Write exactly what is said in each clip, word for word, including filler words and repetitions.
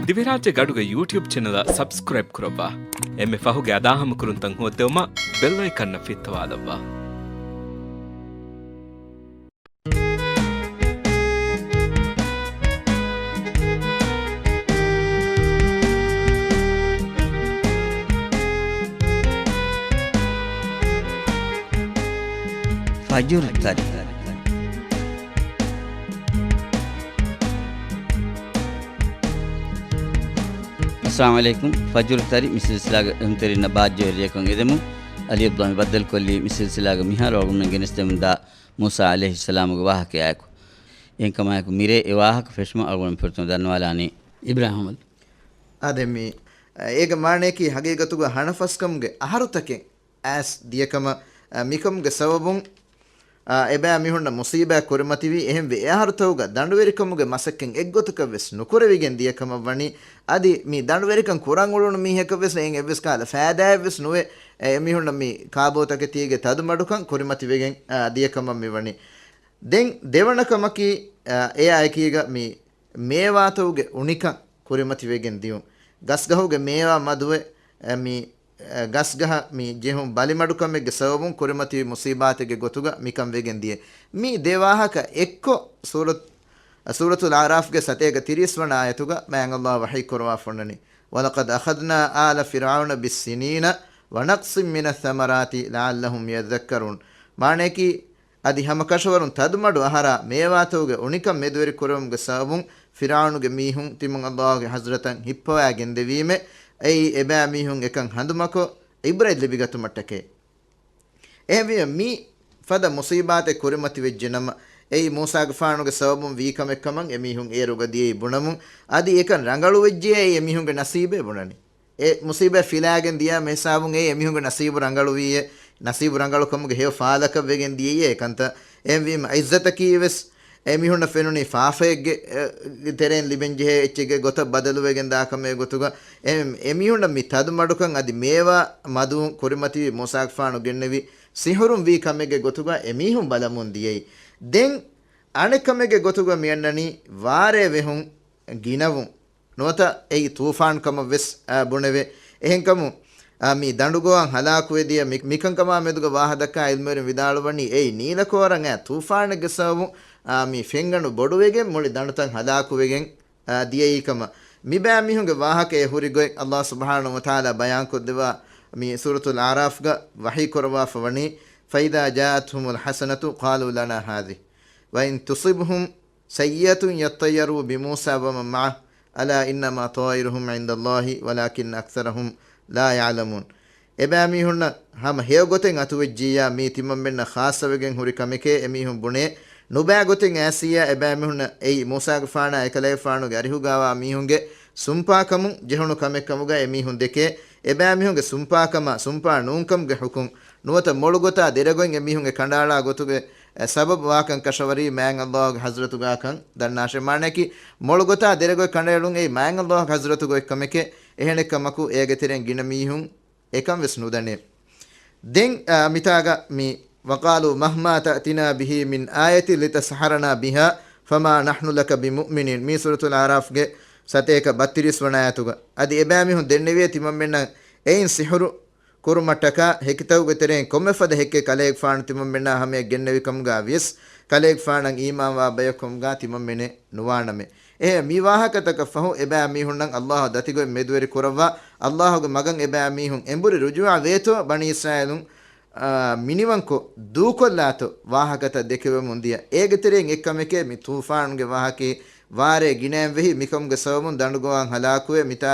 ދިވެހިރާއްޖޭގެ އަޑުގެ ޔޫޓިއުބް ޗެނަލަށް ސަބްސްކްރައިބް ކުރައްވާ. އެންމެ ފަހުގެ އަދާހަމަކުރުންތައް ހޯއްދެވުމަށް ބެލް އައިކަންއަށް ފިއްތަވާލައްވާ. ފަޖުރު ތަރި. އައްސަލާމު ޢަލައިކުމް. ފަޖުރު ތަރި މި ސިލްސިލާގެ އެހުންތެރިންނަށް ބާއްޖަވެރި ލިޔެކޮށް އެދެމުން. އަލީ އަބްދުﷲ މި ބައްދަލުކޮށްލީ މި ސިލްސިލާގެ މިހާރު އަޅުގަނޑުމެން ގެނެސްދެމުންދާ މޫސާ ޢަލައިހިއްސަލާމުގެ ވާހަކަޔާއެކު. އެހެންކަމާއެކު މިރޭ އެ ވާހަކަ ފެށުމަށް އަޅުގަނޑު ފުރަތަމަ ދަންނަވާލާނީ އިބްރާހިމް އަލީ. އާދެ މި، އޭގެ މާނަޔަކީ ހަގީގަތުގަ ހަނަފަސްކަމުގެ އަހަރުތަކެއް އައިސް ދިޔަކަމަށް، އަ، މިކަމުގެ ސަބަބުން، އާ، އެބައިމީހުންނަށް މުސީބާތް ކުރިމަތިވީ، އެހެންވެ އެ އަހަރުތަކުގަ ދަނޑުވެރިކަމުގެ މަސައްކަތް އެއްގޮތަކަށް ވެސް ނުކުރެވިގެން ދިޔަކަމަށް ވަނީ. އަދި މި ދަނޑުވެރިކަން ކުރަން އުޅުނު މީހަކަށް ވެސް އެއިން އެއްވެސް ކަހަލަ ފައިދާއެއް ވެސް ނުވެ، އެ، އެމީހުންނަށް މި ކާބޯތަކެތީގެ ތަދުމަޑުކަން ކުރިމަތިވެގެން، އާ، ދިޔަކަމަށް މި ވަނީ. ދެން ދެވަނަ ކަމަކީ، އާ، އެއާ އެކީގަ މި މޭވާތަކުގެ އުނިކަން ކުރިމަތިވެގެން ދިޔުން. ގަސްގަހުގެ މޭވާ މަދުވެ، އެ، މި އެ، ގަސްގަހަށް މި ޖެހުން ބަލިމަޑުކަމެއްގެ ސަބަބުން ކުރިމަތިވި މުސީބާތެއްގެ ގޮތުގަ މިކަން ވެގެން ދިޔަ. މި ދެ ވާހަކަ އެއްކޮށް ސޫރަތު، ސޫރަތުލް އަޢުރާފްގެ ސަތޭކަ ތިރީސް ވަނަ އާޔަތުގަ މާތް ﷲ ވަޙީ ކުރަވާފަ އޮންނަނީ. وَلَقَدْ أَخَذْنَا آلَ فِرْعَوْنَ بِالسِّنِينَ وَنَقْصٍ مِّنَ الثَّمَرَاتِ لَعَلَّهُمْ يَذَّكَّرُونَ. މާނަޔަކީ، އަދި ހަމަކަށަވަރުން ތަދުމަޑު އަހަރާ މޭވާތަކުގެ އުނިކަން މެދުވެރި ކުރެވުމުގެ ސަބަބުން ފިރްޢައުނުގެ މީހުން ތިމަން ﷲގެ ޙަޟްރަތަށް ހިއްޕަވާ ގެންދެވީމެ، އެއީ އެބައިމީހުން އެކަން ހަނދުމަކޮށް، ޢިބްރަތް ލިބިގަތުމަށްޓަކައި. އެހެންވީމަ، މި ފަދަ މުޞީބާތެއް ކުރިމަތިވެއްޖެ ނަމަ، އެއީ މޫސާގެފާނުގެ ސަބަބުން ވީ ކަމެއް ކަމަށް އެމީހުން އޭރުގަ ދިޔައީ ބުނަމުން، އަދި އެކަން ރަނގަޅުވެއްޖެ އެއީ އެމީހުންގެ ނަސީބޭ ބުނަނީ. އެ މުޞީބާތް ފިލާގެން ދިޔާމެ ހިސާބުން އެއީ އެމީހުންގެ ނަސީބު ރަނގަޅުވީއޭ، ނަސީބު ރަނގަޅުކަމުގެ ހެޔޮ ފާލަކަށް ވެގެން ދިޔައީ އެކަންތައް. އެހެންވީމަ، ޢިއްޒަތަކީ ވެސް އެމީހުންނަށް ފެނުނީ ފާފައެއްގެ، އެ، ތެރެއިން ލިބެންޖެހޭ އެއްޗެއްގެ ގޮތަށް ބަދަލުވެގެން ދާ ކަމެއް ގޮތުގަ، އެ، އެމީހުންނަށް މި ތަދުމަޑުކަން އަދި މޭވާ މަދުވުން ކުރިމަތިވި މޫސާގެފާނު ގެންނެވި ސިޙުރުން ވީ ކަމެއްގެ ގޮތުގަ އެމީހުން ބަލަމުން ދިޔައީ. ދެން އަނެއް ކަމެއްގެ ގޮތުގަ މިއަންނަނީ ވާރޭ ވެހުން ގިނަވުން. ނުވަތަ އެއީ ތޫފާން ކަމަށް ވެސް، އާ، ބުނެވޭ. އެހެންކަމުން، އާ، މި ދަނޑުގޮވަން ހަލާކުވެދިޔަ މި، މިކަންކަމާ މެދުގަ ވާހަދަކާ ޢިލްމުވެރިން ވިދާޅުވަނީ އެއީ ނީލަކޯރަނގައި ތޫފާނެއްގެ ސަބަބުން، އާ، މި ފެންގަނޑު ބޮޑުވެގެން މުޅި ދަނޑުތައް ހަލާކުވެގެން، އާ، ދިޔައީ ކަމަށް. މިބައިމީހުންގެ ވާހަކައެއް ހުރި ގޮތް ﷲ ސުބްޙާނަހޫ ވަތަޢާލާ ބަޔާންކޮށްދެއްވާ މި ސޫރަތުލް އަޢުރާފްގަ ވަޙީ ކުރައްވާފަ ވަނީ، فَإِذَا جَاءَتْهُمُ الْحَسَنَةُ قَالُوا لَنَا هَٰذِهِ وَإِنْ تُصِبْهُمْ سَيِّئَةٌ يَطَّيَّرُوا بِمُوسَىٰ وَمَنْ مَعَهُ أَلَا إِنَّمَا طَائِرُهُمْ عِندَ اللَّهِ وَلَٰكِنَّ أَكْثَرَهُمْ لَا يَعْلَمُونَ. އެބައިމީހުންނަށް ހަމަ ހެޔޮ ގޮތެއް އަތުވެއްޖިއްޔާ، މީ ތިމަންމެންނަށް ޚާއްޞަވެގެން ހުރި ކަމެކޭ އެމީހުން ބުނޭ. ނުބައި ގޮތެއް އައިސިއްޔާ، އެބައިމީހުންނަށް އެއީ މޫސާގެފާނާ އެކަލޭގެފާނުގެ އަރިހުގައިވާ މީހުންގެ ސުންޕާކަމުން ޖެހުނު ކަމެއް ކަމުގަ އެމީހުން ދެކޭ. އެބައިމީހުންގެ ސުންޕާކަމާ، ސުންޕާ ނޫންކަމުގެ ޙުކުމް. ނުވަތަ މޮޅުގޮތާ ދެރަގޮތް އެމީހުންގެ ކަނޑައަޅާ ގޮތުގެ އެ ސަބަބު ވާކަން ކަށަވަރީ މާތް ﷲގެ ޙަޟްރަތުގާކަން ދަންނާށޭ. މާނައަކީ، މޮޅުގޮތާ ދެރަގޮތް ކަނޑައެޅުން އެއީ މާތް ﷲގެ ޙަޟްރަތުގެ އޮތް ކަމެކޭ. އެހެނެއްކަމަކު، އޭގެ ތެރެއިން ގިނަ މީހުން އެކަން ވެސް ނުދަނޭ. ދެން، އާ، މިތާގަ މި، وَقَالُوا مَهْمَا تَأْتِنَا بِهِ مِنْ آيَةٍ لِتَسْحَرَنَا بِهَا فَمَا نَحْنُ لَكَ بِمُؤْمِنِينَ. މީ ސޫރަތުލް އަޢުރާފްގެ ސަތޭކަ ބައްތިރީސް ވަނަ އާޔަތުގަ. އަދި އެބައިމީހުން ދެންނެވިއޭ ތިމަންމެންނަށް އެއިން ސިޙުރު ކުރުމަށްޓަކާ ހެކިތަކުގެ ތެރެއިން ކޮންމެފަދަ ހެއްކެއް ކަލޭގެފާނު ތިމަންމެންނާ ހަމަޔަށް ގެންނެވި ކަމުގާ ވިޔަސް، ކަލޭގެފާނަށް އީމާންވާ ބަޔަކު ކަމުގާ ތިމަންމެނެއް ނުވާނަމޭ. އެހެން މި ވާހަކަތަކަށް ފަހު އެބައިމީހުންނަށް ﷲ ދަތިގޮތް މެދުވެރި ކުރައްވާ، ﷲގެ މަގަށް އެބައިމީހުން އެނބުރި ރުޖޫޢަ ވޭތޯ ބަނީ އިސްރާއީލުން، އާ، މިނިވަންކޮށް ދޫކޮށްލާތޯ ވާހަކަތައް ދެކެވެމުން ދިޔަ. އޭގެ ތެރެއިން އެއްކަމެކޭ މި ތޫފާނުގެ ވާހަކައެއް. ވާރޭ ގިނައިން ވެހި މިކަމުގެ ސަބަބުން ދަނޑުގޮވަން ހަލާކުވެ މިތާ،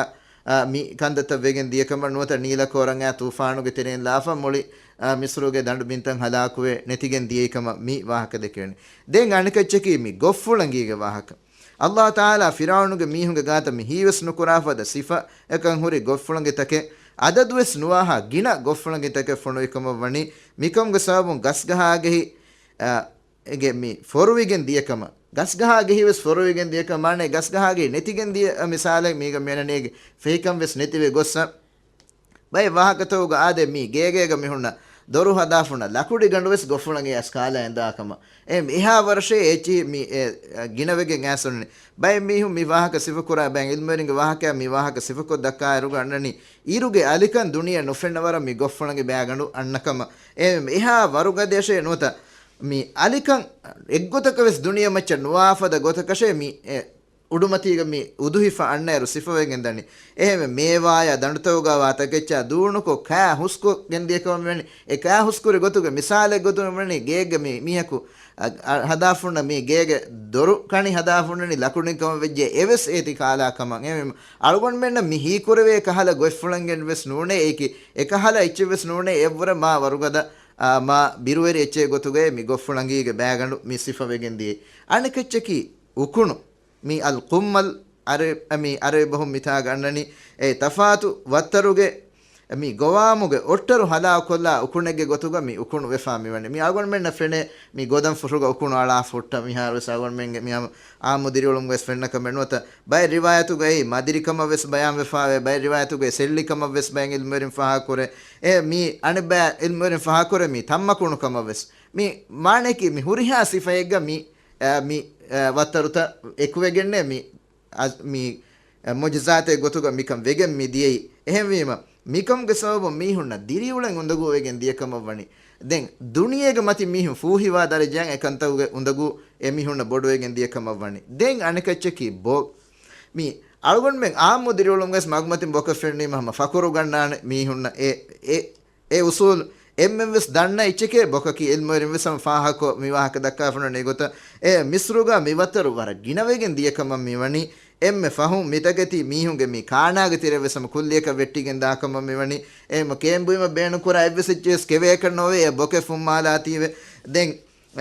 އާ، މި ކަންތައްތައް ވެގެން ދިޔަކަމަށް ނުވަތަ ނީލަކޯރަނގައި ތޫފާނުގެ ތެރެއިން ލާފަ މުޅި، އާ، މިޞްރުގެ ދަނޑު ބިންތައް ހަލާކުވެ ނެތިގެން ދިޔައީ ކަމަށް މި ވާހަކަ ދެކެވެނީ. ދެން އަނެކައްޗަކީ މި ގޮށްފުޅަނގީގެ ވާހަކަ. ﷲ ތަޢާލާ ފިރްޢައުނުގެ މީހުންގެ ގާތަށް މި ހީވެސް ނުކުރާ ފަދަ ސިފައަކަށް ހުރި ގޮށްފުޅަނގިތަކެއް، އަދަދުވެސް ނުވާހާ ގިނަ ގޮށްފުޅަނގިތަކެއް ފޮނުވިކަމަށް ވަނީ، މިކަމުގެ ސަބަބުން ގަސްގަހާގެހި، އަ، ގެ މި ފޮރުވިގެން ދިޔަކަމަށް، ގަސްގަހާގެހި ވެސް ފޮރުވިގެން ދިޔަކަމަށް، މާނައީ ގަސްގަހާގެހި ނެތިގެން ދިޔަ މިސާލެއް މީގަ މިއަންނަނީގެ ފެހިކަން ވެސް ނެތިވެ ގޮއްސަ. ބައެއް ވާހަކަތަކުގަ އާދެ މީ ގޭގޭގަ މިހުންނަ ދޮރު ހަދާފުނަ ލަކުޑިގަނޑު ވެސް ގޮށްފުޅަނގި އަސް ކާލާ އެނދާ ކަމަށް. އެ އެހާ ވަރަށޭ އެއްޗިހި މި އެ، އެ، ގިނަވެގެން އައިސް އޮންނަނީ. ބައެއް މީހުން މި ވާހަކަ ސިފަކުރާ، ބައެއް އިލްމުވެރިންގެ ވާހަކަ މި ވާހަކަ ސިފަކޮށް ދައްކާއިރުގަ އަންނަނީ އިރުގެ އަލިކަން ދުނިޔެ ނުފެންނަ ވަރަށް މި ގޮށްފުޅަނގި ބައިގަނޑު އަންނަ ކަމަށް. އެ އެހާ ވަރުގަދަޔަށޭ ނުވަތަ މި އަލިކަން އެއްގޮތަކަށް ވެސް ދުނިޔެ މައްޗަށް ނުވާފަދަ ގޮތަކަށޭ މި އެ އުޑުމަތީގަ މި އުދުހިފަ އަންނައިރު ސިފަވެގެން ދަނީ. އެހެންވެ، މޭވާޔާ ދަނޑުތަކުގަވާ ތަކެއްޗާ ދޫނުކޮށް ކާ ހުސްކޮށް ގެންދިޔަކަމަށް މިވަނީ. އެ ކާ ހުސްކުރި ގޮތުގެ މިސާލެއް ގޮތުން މިވަނީ ގޭގެ މި މީހަކު އަ، އަ، ހަދާފުންނަ މި ގޭގެ ދޮރު ކަނި ހަދާފުންނަނީ ލަކުޑިން ކަމަށް ވެއްޖެ އެވެސް އޭތި ކާލާ ކަމަށް. އެހެންވީމަ، އަޅުގަނޑުމެންނަށް މި ހީކުރެވޭ ކަހަލަ ގޮތްފުޅަނގެއް ވެސް ނޫނޭ އެކި، އެކަހަލަ އެއްޗެއް ވެސް ނޫނޭ އެއްވުރެ މާ ވަރުގަދަ، އާ، މާ ބިރުވެރި އެއްޗެއް ގޮތުގައި މި ގޮށްފުޅަނގީގެ ބައިގަނޑު މި ސިފަވެގެން ދިޔައީ. އަނެކައްޗަކީ އުކުނު. މި އަލް ޤުއްމަލް އަރަ-، މި އަރަބި ބަހުން މިތާގަ އަންނަނީ އެ ތަފާތު ވައްތަރުގެ މި ގޮވާމުގެ އޮއްޓަރު ހަލާކުކޮށްލާ އުކުނެއްގެ ގޮތުގަ މި އުކުނު ވެފާ މިވަނީ. މި އަޅުގަނޑުމެންނަށް ފެނޭ މި ގޮދަން ފުށުގަ އުކުނު އަޅާފަ ހުއްޓަ މިހާރު ވެސް އަޅުގަނޑުމެންގެ މި އާ-، އާއްމު ދިރިއުޅުމުގަ ވެސް ފެންނަ ކަމެއް ނުވަތަ ބައެއް ރިވާޔަތުގައި މަދިރިކަމަށް ވެސް ބަޔާން ވެފާވޭ، ބައެއް ރިވާޔަތުގައި ސެއްލިކަމަށް ވެސް ބައެއް އިލްމުވެރިން ފާހަގަކުރޭ. އެ މި އަނެއް ބައި އިލްމުވެރިން ފާހަގަކުރޭ މި ތައްމަކުނު ކަމަށް ވެސް. މި މާނަޔަކީ މި ހުރިހާ ސިފައެއްގަ މި، އަ، މި، އަ، ވައްތަރުތައް އެކުވެގެންނޭ މި، އަ، މި، އަ، މުޖިޒާތެއް ގޮތުގަ މިކަން ވެގެން މި ދިޔައީ. އެހެންވީމަ، މިކަމުގެ ސަބަބުން މީހުންނަށް ދިރިއުޅެން އުނދަގޫވެގެން ދިޔަ ކަމަށް ވަނީ. ދެން ދުނިޔޭގެ މަތިން މީހުން ފޫހިވާ ދަރަޖައިން އެކަންތަކުގެ އުނދަގޫ އެ މީހުންނަށް ބޮޑުވެގެން ދިޔަ ކަމަށް ވަނީ. ދެން އަނެކައްޗަކީ ބޯ. މި އަޅުގަނޑުމެން އާއްމު ދިރިއުޅުމުގަވެސް މަގުމަތިން ބޮކަށް ފެންނީމަ ހަމަ ފަޚުރު ގަންނާނެ މީހުންނަށް އެ، އެ އެ އުސޫލު އެންމެން ވެސް ދަންނަ އެއްޗެކޭ ބޮކަކީ. އިލްމުވެރިން ވެސް ހަމަ ފާހަގަކޮށް މި ވާހަކަ ދައްކާފަ ނޫން އެގޮތަށް. އެ މިސްރުގަ މި ވައްތަރު ވަރަށް ގިނަވެގެން ދިޔަކަމަށް މިވަނީ. އެންމެ ފަހުން މިތަކެތި މީހުންގެ މި ކާނާގެ ތެރެ ވެސް ހަމަ ކުއްލިއަކަށް ވެއްޓިގެން ދާކަމަށް މިވަނީ. އެ މަ ކޭންބުއިމަށް ބޭނުންކުރާ އެއްވެސް އެއްޗެއް ކެވޭކަށް ނޯވޭ އެ ބޮކެއް ފުއްމާލާތީވެ. ދެން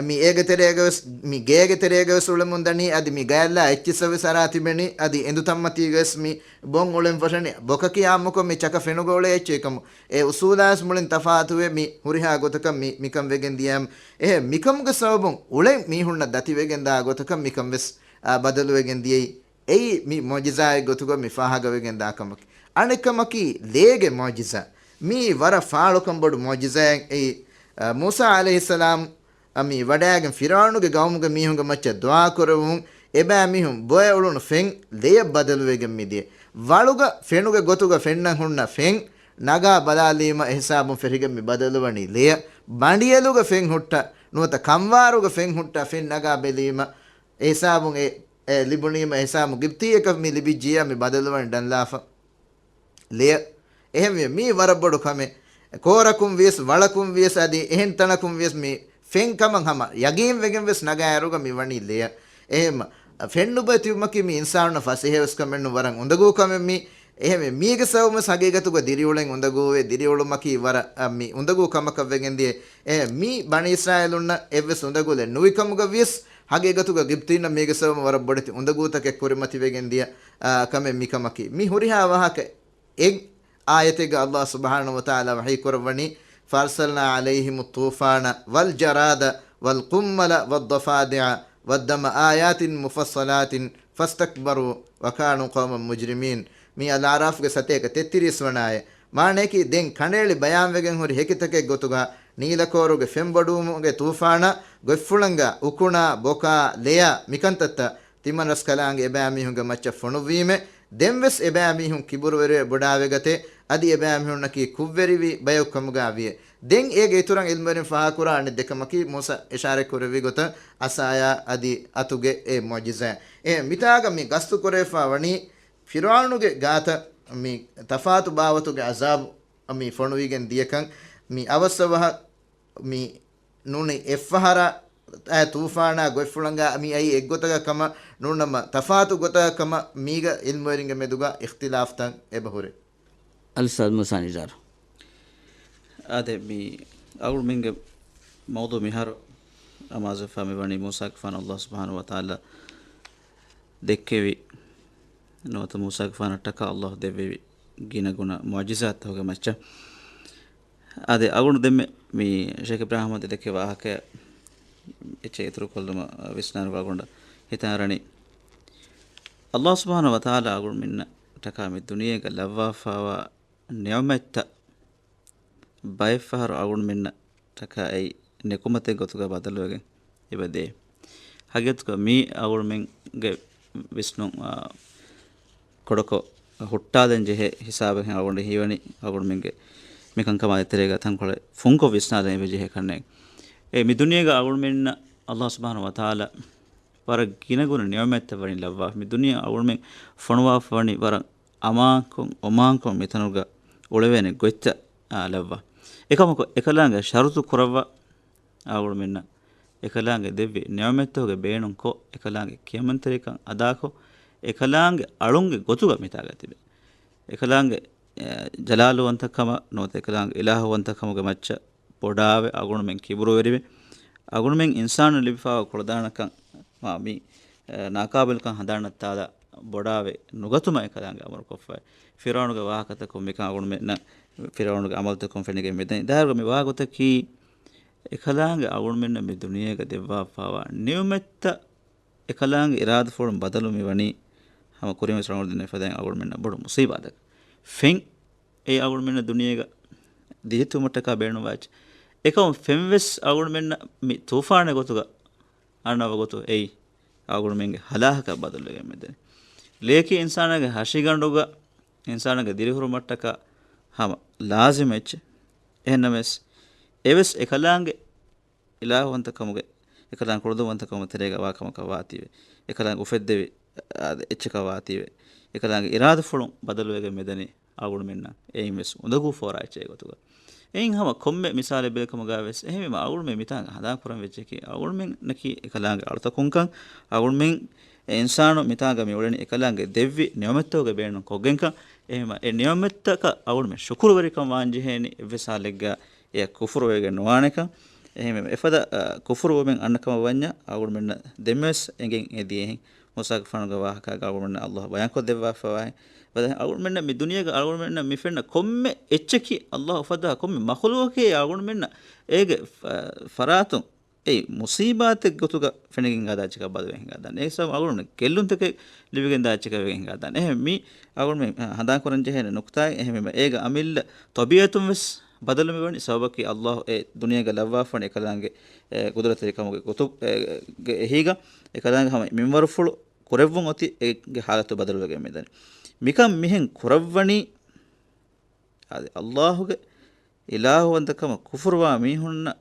މި އޭގެ ތެރޭގަވެސް، މި ގޭގެ ތެރޭގަވެސް އުޅެމުން ދަނީ، އަދި މި ގަޔަށްލާ އެއްޗިއްސަށް ވެސް އަރާ ތިބެނީ، އަދި އެނދު ތަންމަތީގަވެސް މި ބޮން އުޅެން ފަށަނީ، ބޮކަކީ އާއްމުކޮށް މި ޗަކަ ފެނުގަ އުޅޭ އެއްޗެއް ކަމު. އެ އުސޫލާވެސް މުޅިން ތަފާތުވެ މި ހުރިހާ ގޮތަކަށް މި، މިކަން ވެގެން ދިޔައިމަ. އެހެން މިކަމުގެ ސަބަބުން އުޅެން މީހުންނަށް ދަތިވެގެން ދާ ގޮތަކަށް މިކަން ވެސް، އާ، ބަދަލުވެގެން ދިޔައީ. އެއީ މި މުޢުޖިޒާއެއް ގޮތުގަ މި ފާހަގަވެގެން ދާ ކަމަކީ. އަނެއް ކަމަކީ ލޭގެ މުޢުޖިޒާ. މީ ވަރަށް ފާޅުކަން ބޮޑު މުޢުޖިޒާއެއް. އެއީ، އަ، މޫސާ ޢަލައިހިއްސަލާމް އަ، މި ވަޑައިގެން ފިރުޢައުނުގެ ގައުމުގެ މީހުންގެ މައްޗަށް ދުޢާ ކުރެވުމުން އެބައިމީހުން ބޮއެ އުޅުނު ފެން ލެޔަށް ބަދަލުވެގެން މިދިޔަ. ވަޅުގަ ފެނުގެ ގޮތުގަ ފެންނަން ހުންނަ ފެން ނަގާ ބަލާލީމަ އެހިސާބުން ފެށިގެން މި ބަދަލުވަނީ ލެޔަށް. ބަނޑިއެލުގަ ފެން ހުއްޓަ ނުވަތަ ކަންވާރުގަ ފެން ހުއްޓަ ފެން ނަގާ ބެލީމަ އެހިސާބުން އެ، އެ ލިބުނީމަ އެހިސާބުން ގިބްތީއަކަށް މި ލިބިއްޖިޔާ މި ބަދަލުވަނީ ޑަންލާފަ. ލެޔަށް. އެހެންވެ، މީ ވަރަށް ބޮޑު ކަމެއް. ކޯރަކުން ވިޔަސް، ވަޅަކުން ވިޔަސް، އަދި އެހެން ތަނަކުން ވިޔަސް މި ފެން ކަމަށް ހަމަ ޔަގީން ވެގެން ވެސް ނަގާއިރުގަ މި ވަނީ ލެޔަށް. އެހެން ފެން ނުބޮއެ ތިބުމަކީ މި އިންސާނުންނަށް ފަސޭހަވެސް ކަމެއް ނޫން، ވަރަށް އުނދަގޫ ކަމެއް މީ. އެހެންވެ، މީގެ ސަބަބުން ވެސް ހަގީގަތުގަ ދިރިއުޅެން އުނދަގޫވޭ، ދިރިއުޅުމަކީ ވަރަށް، އަ، މި އުނދަގޫ ކަމަކަށް ވެގެން ދިޔަ. އެ، މީ ބަނީ އިސްރާއީލުންނަށް އެއްވެސް އުނދަގުލެއް ނުވި ކަމުގަ ވިޔަސް، ހަގީގަތުގަ ގިބްތީންނަށް މީގެ ސަބަބުން ވަރަށް ބޮޑެތި އުނދަގޫތަކެއް ކުރިމަތިވެގެން ދިޔަ، އާ، ކަމެއް މިކަމަކީ. މި ހުރިހާ ވާހަކަ އެއް އާޔަތެއްގަ ﷲ ސުބްޙާނަހޫ ވަތަޢާލާ ވަޙީ ކުރައްވަނީ، فَأَرْسَلْنَا عَلَيْهِمُ الطُّوفَانَ وَالْجَرَادَ وَالْقُمَّلَ وَالضَّفَادِعَ وَالدَّمَ آيَاتٍ مُفَصَّلَاتٍ فَاسْتَكْبَرُوا وَكَانُوا قَوْمًا مُجْرِمِينَ. މި އަލްއަޢްރާފްގެ ސަތޭކަ ތެއްތިރީސް ވަނަ އާޔަތް. މާނަޔަކީ، ދެން ކަނޑައެޅި ބަޔާންވެގެން ހުރި ހެކިތަކެއް ގޮތުގަ ނީލަކޯރުގެ ފެންބޮޑުވުމުގެ ތޫފާނާ، ގޮތްފުޅަނގާ، އުކުނާ، ބޮކާ، ލެޔާ މިކަންތައްތައް ތިމަންރަސްކަލާނގެ އެބައިމީހުންގެ މައްޗަށް ފޮނުއްވީމެ، ދެންވެސް އެބައިމީހުން ކިބުރުވެރިވެ ބޮޑާވެގަތެ، އަދި އެބައިމީހުންނަކީ ކުށްވެރިވި ބަޔަކު ކަމުގަ ވިޔެ. ދެން އޭގެ އިތުރަށް ޢިލްމުވެރިން ފާހަގަކުރާ އަނެއް ދެ ކަމަކީ، މޫސާ އިޝާރަތް ކުރެއްވި ގޮތަށް އަސާޔާ އަދި އަތުގެ އެ މުޢުޖިޒާ. އެ މިތާގަ މި ގަސްތު ކުރެވިފާ ވަނީ ފިރުޢައުނުގެ ގާތަށް މި ތަފާތު ބާވަތުގެ ޢަޒާބު މި ފޮނުވިގެން ދިޔަކަން، މި އަވަސްއަވަހަށް މި ނޫނީ އެއްފަހަރާ އެ ތޫފާނާ ގޮތްފުޅަނގާ މި އައީ އެއްގޮތަކަށް ކަމަށް ނޫންނަމަ، ތަފާތު ގޮތަކަށް ކަމަށް މީގަ ޢިލްމުވެރިންގެ މެދުގަ އިޚްތިލާފްތައް އެބަހުރޭ. އަލްއުސްތާޛު މޫސާ ނިޒާރު. އާދެ، މި އަޅުގަނޑުމެންގެ މައުޟޫޢު މިހާރު އަމާޒުވެފާ މިވަނީ މޫސާގެފާނު ﷲ ސުބްޙާނަހޫ ވަތަޢާލާ ދެއްކެވި، ނުވަތަ މޫސާގެފާނަށްޓަކާ ﷲ ދެއްވެވި ގިނަގުނަ މުޢުޖިޒާތްތަކުގެ މައްޗަށް. އާދެ، އަޅުގަނޑު ދެންމެ މި ޝޭޚް އިބްރާހިމް އަދި ދެކެ ވާހަކަ އެއްޗެއް އިތުރުކޮށްލުމަށް ވިސްނާނު އަޅުގަނޑަށް ހިތަށް އަރަނީ، ﷲ ސުބްޙާނަހޫ ވަތަޢާލާ އަޅުގަނޑުމެންނަށްޓަކާ މި ދުނިޔޭގަ ލައްވާފާވާ ނިޢުމަތްތައް ބައެއްފަހަރު އަޅުގަނޑުމެންނަށް ޓަކާ އެއީ ނިކުމަތެއް ގޮތުގަ ބަދަލުވެގެން އެބަދޭ. ހަގީގަތުގަ މީ އަޅުގަނޑުމެންގެ ވިސްނުން، އާ، ކޮޑަކޮށް ހުއްޓާލަން ޖެހޭ ހިސާބެއް ހެން އަޅުގަނޑު ހީވަނީ އަޅުގަނޑުމެންގެ މިކަންކަމާ ދޭތެރޭގަ ތަންކޮޅެއް ފުންކޮށް ވިސްނާލަން އެބަޖެހޭ ކަންނޭނގެ. އެ މި ދުނިޔޭގަ އަޅުގަނޑުމެންނަށް އަﷲ ސުބްޙާނަހޫ ވަތަޢާލާ ވަރަށް ގިނަގުނަ ނިޢުމަތްތައް ވަނީ ލައްވާ. މި ދުނިޔެ އަޅުގަނޑުމެން ފޮނުވާފަ ވަނީ ވަރަށް އަމާންކޮށް، އޮމާންކޮށް މިތަނުގަ އުޅެވޭނެ ގޮތްތައް، އާ، ލައްވާ. އެކަމަކު އެކަލާނގެ ޝަރުތު ކުރައްވާ އަޅުގަނޑުމެންނަށް އެކަލާނގެ ދެއްވި ނިޢުމަތްތަކުގެ ބޭނުންކޮށް، އެކަލާނގެ ކިޔަމަންތެރިކަން އަދާކޮށް، އެކަލާނގެ އަޅުންގެ ގޮތުގަ މިތާގަ ތިބެ. އެކަލާނގެ، އެ، ޖަލާލުވަންތަކަމަށް ނުވަތަ އެކަލާނގެ އިލާހުވަންތަކަމުގެ މައްޗަށް ބޮޑާވެ އަޅުގަނޑުމެން ކިބުރުވެރިވެ، އަޅުގަނޑުމެން އިންސާނުން ލިބިފައިވާ ކުޅަދާނަކަން މާ މި، އެ، ނާޤާބިލްކަން ހަނދާންނަށް ތާލާ ބޮޑާވެ ނުގަތުމަށް އެކަލާނގެ އަމުރު ކޮށްފައި. ފިރުޢައުނުގެ ވާހަކަތަކުން މިކަން އަޅުގަނޑުމެންނަށް ފިރުޢައުނުގެ އަމަލުތަކުން ފެނިގެން މިދަނީ. ދާއިރުގަ މި ވާގޮތަކީ އެކަލާނގެ އަޅުގަނޑުމެންނަށް މި ދުނިޔޭގަ ދެއްވާފައިވާ ނިޢުމަތްތައް އެކަލާނގެ އިރާދަފުޅުން ބަދަލު މި ވަނީ ހަމަ ކުރިން ވެސް ރަނގަޅު ދެންނެވިފަ ދެން އަޅުގަނޑުމެންނަށް ބޮޑު މުސީބާތަކަށް. ފެން އެއީ އަޅުގަނޑުމެންނަށް ދުނިޔޭގަ ދިޔަތުމަށްޓަކާ ބޭނުންވާ އެއްޗެއް. އެކަމު ފެން ވެސް އަޅުގަނޑުމެންނަށް މި ތޫފާނެއް ގޮތުގަ އަންނަ ވަގުތު އެއީ އަޅުގަނޑުމެންގެ ހަލާކަކަށް ބަދަލުވެގެން މިދަނީ. ލެޔަކީ އިންސާނާގެ ހަށިގަނޑުގަ އިންސާނާގެ ދިރިހުރުމަށްޓަކާ ހަމަ ލާޒިމް އެއްޗެއް. އެހެންނަމަވެސް އެވެސް އެކަލާނގެ އިލާހުވަންތަކަމުގެ، އެކަލާނގެ ކުޅަދުންވަންތަކަމުގެ ތެރޭގަ ވާ ކަމަކަށް ވާތީވެ، އެކަލާނގެ އުފެއްދެވި، އާ، އެއްޗަކަށް ވާތީވެ، އެކަލާނގެ އިރާދަފުޅުން ބަދަލުވެގެން މިދަނީ އަޅުގަނޑުމެންނަށް އެއިން ވެސް އުނދަގޫ ފޯރާ އެއްޗެއް ގޮތުގަ. އެއިން ހަމަ ކޮންމެ މިސާލެއް ބެލިކަމުގަ ވެސް އެހެންވީމަ އަޅުގަނޑުމެން މިތާނގަ ހަނދާން ކުރަން ވެއްޖެކީ އަޅުގަނޑުމެންނަކީ އެކަލާނގެ އަޅުތަކުންކަން، އަޅުގަނޑުމެން އެ އިންސާނު މިތާނގަ މި އުޅެނީ އެކަލާނގެ ދެއްވި ނިޢުމަތްތަކުގެ ބޭނުން ކޮށްގެންކަން. އެހެންވީމަ އެ ނިޢުމަތްތަކަށް އަޅުގަނޑުމެން ޝުކުރުވެރިކަން ވާން ޖެހޭނީ އެއްވެސް ހާލެއްގަ އެއަށް ކުފުރުވެގެން ނުވާނެކަން. އެހެންވީމަ އެފަދަ، އަ، ކުފުރުވުމެއް އަންނަ ކަމަށް ވަންޏާ އަޅުގަނޑުމެންނަށް ދެންވެސް އެނގެން އެދި އެހެން. މޫސާގެފާނުގެ ވާހަކާގަ އަޅުގަނޑުމެންނަށް އަﷲ ބަޔާންކޮށްދެއްވާފައިވާ އެއް ވަދެ އަޅުގަނޑުމެންނަށް މި ދުނިޔޭގަ އަޅުގަނޑުމެންނަށް މި ފެންނަ ކޮންމެ އެއްޗަކީ އަﷲ އުފައްދާ ކޮންމެ މަޚުލޫޤަކީ އަޅުގަނޑުމެންނަށް އޭގެ ފަ-، ފަރާތުން އެއީ މުޞީބާތެއް ގޮތުގަ ފެނިގެން ހިނގާދާ އެއްޗަކަށް ބަދަލުވެ ހިނގާދާނެ. އެ ސަބަބުން އަޅުގަނޑު ގެއްލުންތަކެއް ލިބިގެން ދާ އެއްޗަކަށް ވެގެން ހިނގާދާނެ. އެހެން މީ އަޅުގަނޑު މި ހަނދާން ކުރަން ޖެހޭނެ ނުކުތާއެއް. އެހެންވީމަ އޭގަ އަމިއްލަ ޠަބީޢަތުން ވެސް ބަދަލު މިވަނީ. ސަބަބަކީ އަﷲ އެ ދުނިޔޭގަ ލައްވާފަވަނީ އެކަލާނގެ، އެ، ގުދުރަތްތެރިކަމުގެ ގޮތު-، އެ، ގެ އެހީގަ އެކަލާނގެ ހަމަ މިންވަރުފުޅު ކުރެއްވުން އޮތީ އޭގެ ހާލަތު ބަދަލުވެގެން މިދަނީ. މިކަން މިހެން ކުރައްވަނީ އާދެ، އަﷲގެ އިލާހުވަންތަކަމަށް ކުފުރުވާ މީހުންނަށް